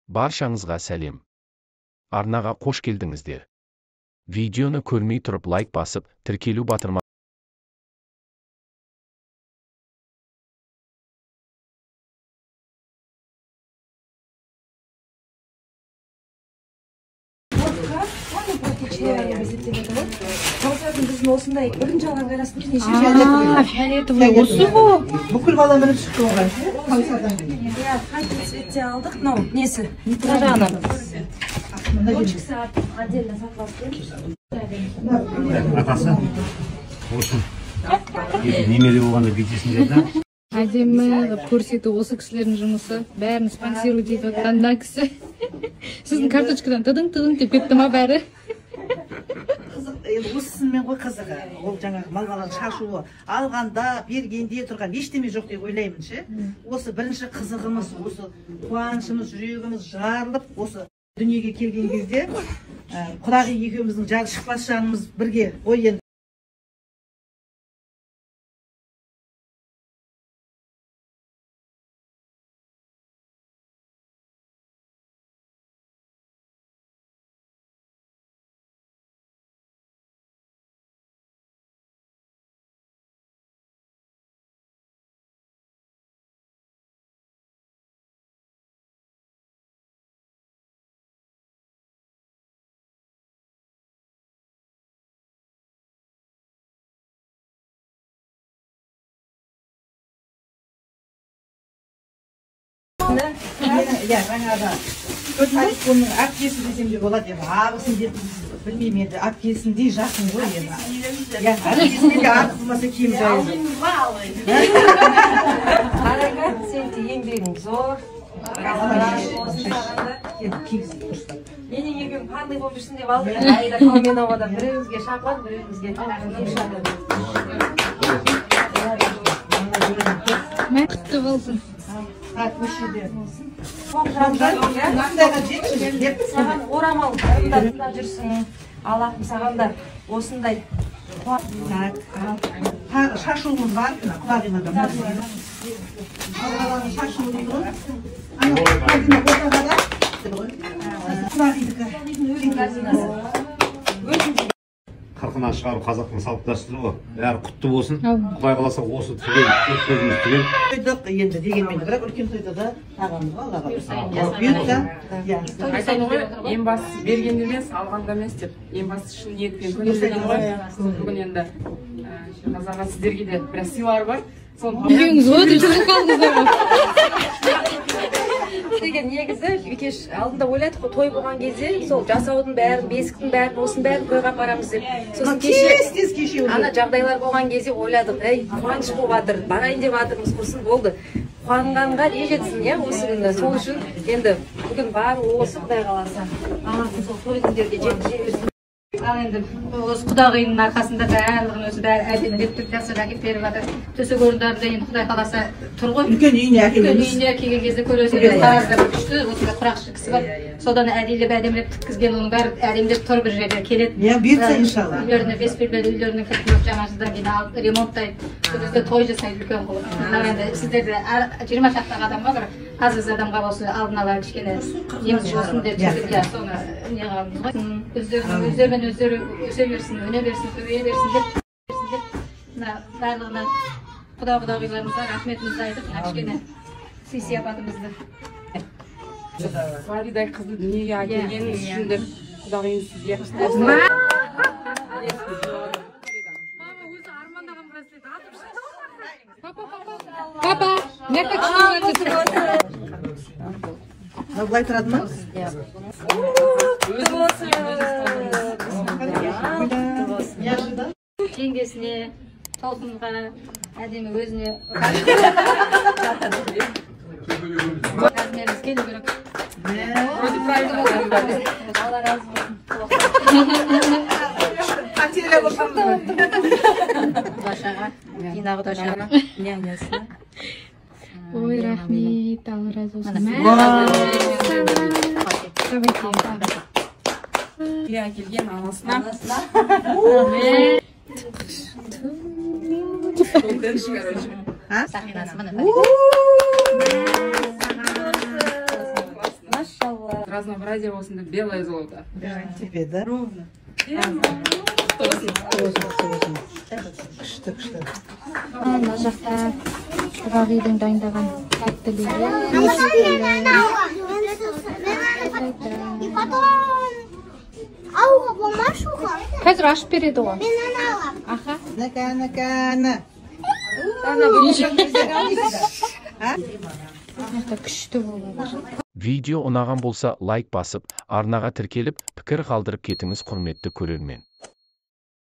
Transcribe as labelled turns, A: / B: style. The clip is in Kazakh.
A: Баршаңызға сәлем. Арнаға қош келдіңіздер. Видеоны көрмей тұрып лайк басып, тіркелу батырма.
B: Осындай бірінші алған қайрасын неше
C: фиолетовый осы ғой.
D: Бүкіл бала мініп шықты оған.
B: Иә, қандай цветте алдық? Мынау несі? Мына жағынан. Точкасы отдельно сатып алып.
E: Атасы осы. Немере болғанда бүйтесің деді.
C: Әдемі қылып көрсету осы кісілердің жұмысы. Бәрін спонсировать етіп жатқан мына кісі. Сіздің карточкадан тыдың-тыдың деп кетті ма бәрі?
D: Енді осысымен ғой қызығы. Ол жаңағы мал баланың шашуы алғанда, бергенде тұрған ештеме жоқ деп ойлаймын ше. Осы бірінші қызығымыз, осы қуанышымыз, жүрегіміз жарылып, осы дүниеге келген кезде құдағи екеуміздің жары шықпас жанымыз бірге ғой енді. Иә, жаңағы оның әпкесі десем де болады енді, ағысын деп білмеймін енді, әпкесіндей жақын ғой енді. Иә, әпкесінен де артық болмаса кем жайы.
B: Қаракат, сен де еңбегің зор. Менің екеуім қандай болып жүрсін деп алдық. Аида Кауменовадан біреуімізге шапан, біреуімізге шапан.
C: Құтты болсын.
B: Саған орамал ырымдап жүрсін. Аллахым саған да осындай.
D: Тағы шашуымыз бар, құдағиларда. Баланың шашуы дейді ғой. Құдағидікі.
E: Қырқынан шығару қазақтың салт дәстүрі ғой. Бәрі құтты болсын. Құдай қаласа осы түгел, көзіміз түгел.
D: Тойдық енді дегенмен, бірақ үлкен тойда да тағамыз ғой, Аллаға бұйырса. Иә.
F: Айтады ғой, ең бастысы бергенде емес, алғанда емес деп. Ең бастысы шын ниетпен көңілден ғой. Бүгін енді Шерғазы аға сіздерге де біраз сыйлар бар.
C: Екеуіңіз ғой деп шығып қалдыңыздар ғой.
B: Деген негізі кеш алдында ойладық қой, той болған кезде сол жасаудың бәрін, бесіктің бәрін, осының бәрін тойға апарамыз деп. Сосын кеше ана жағдайлар болған кезде ойладық, әй, қуаныш болып жатыр, барайын деп жатырмыз, құрсын болды. Қуанғанға не жетсін, иә, осы күні. Сол үшін енді бүгін бар осы Құдай қаласа. Аллахым сол той күндерге жеткізе берсін.
C: Ал енді осы құдағиының арқасында барлығын өзі бәрі әдемілеп тұрып жасап әкеліп беріп жатыр. Төсек орындары да енді Құдай қаласа тұр ғой.
D: Үлкен үйіне әкелеміз.
C: Үлкен үйіне келген кезде көресіңдер, Таразда бір күшті осындай құрақшы кісі бар. Содан әдейілеп әдемілеп тіккізген, оның бәрі әдемілеп тұр бір жерде келеді.
D: Иә, бұйыртса иншалла.
C: Үйлеріне бес бөлмелі үйлерінің кірпігі жаңа жылдан кейін алып ремонттайды. Сол кезде той жасайды үлкен қылып. Ал енді сіздерде 20 шақты адамға бір аз-аз адамға осы алдын ала кішкене неміз болсын деп иә, соны не қыламыз ғой. Өздерімен өздері өсе берсін, өне берсін, көбейе берсін деп мына барлығына құда құдағиларымызға рахметімізді айтып, мына кішкене сый сияпатымызды.
F: Фаридай қызды дүниеге әкелгеніңіз үшін деп құдағиым сізге.
C: Мама өзі армандаған браслет атып шықты. Папа, папа. Папа, мына кішкене.
D: Мынау былай тұрады ма?
B: Құтты болсын.
C: Жеңгесіне, Толқынға, әдемі өзіне. Размеріміз келу керек.
F: Вроде правильно болды.
B: Алла разы болсын.
D: Потеря болып қалды.
B: Құдашаға, Дина құдашаға, нянясына.
C: Ой, рахмет, Алла разы болсын.
F: Әкелген анасына.
B: Сақинасы міне. Машалла. Алла.
F: Разнообразие болсын деп, белое золото.
D: Тебе, да?
F: Ровно.
D: Болсын, болсын. Күшті, күшті.
C: Мына жақта құдағидің дайындаған тәттілері.
G: И потом алуға болмай шуға.
C: Қазір ашып береді ғой.
G: Мен ана аламын.
C: Аха.
D: Кәні, кәні.
C: Мына жақта күшті болып жатыр.
A: Видео ұнаған болса, лайк басып, арнаға тіркеліп, пікір қалдырып кетіңіз, құрметті көрермен.